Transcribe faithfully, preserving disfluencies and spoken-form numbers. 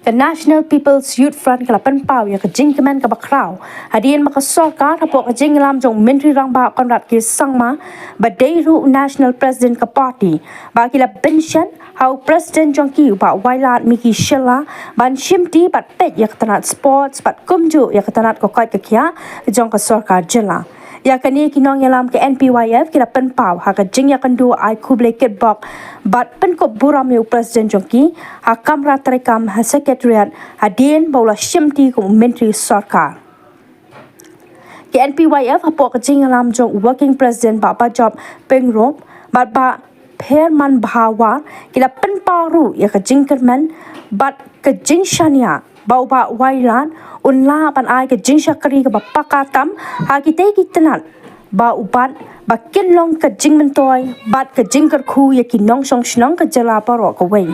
Ka National People's Youth Front ka la pynpaw ïa ka jingkmen kaba khraw hadien ba ka sorkar, hapoh ka jingïalam jong u Myntri Rangbah Conrad K Sangma, ba dei ruh u National President ka party, ba ki la pynshai ha u President jong ki, u Bah Wailadmiki Shylla, ban shimti bad peit ïa ka tnat sports bad kumjuh ïa ka tnat ka koit ka khiah jong ka sorkar jylla. Ïa kane ki nongïalam ka N P Y F ki la pynpaw ha ka jingïakynduh ai khublei kitbok bad pynkup burom ïa u President jong ki ha kamra treikam ha Secretariat hadien ba u la shimti kum u Myntri Sorkar. Ka N P Y F hapoh ka jingïalam jong u Working President Bah Bajop Pyngrope bad Bah Pherman Bhawar ki la pynpaw ruh ïa ka jingkyrmen bad ka jingshaniah ba u Bah Wailad un lah ban ai ka jingshakri kaba paka tam ha kitei ki tnat, ba u bat ba kin long ka jingmyntoi bad ka jingkyrkhu ïa ki nongshong shnong ka jylla baroh kawei.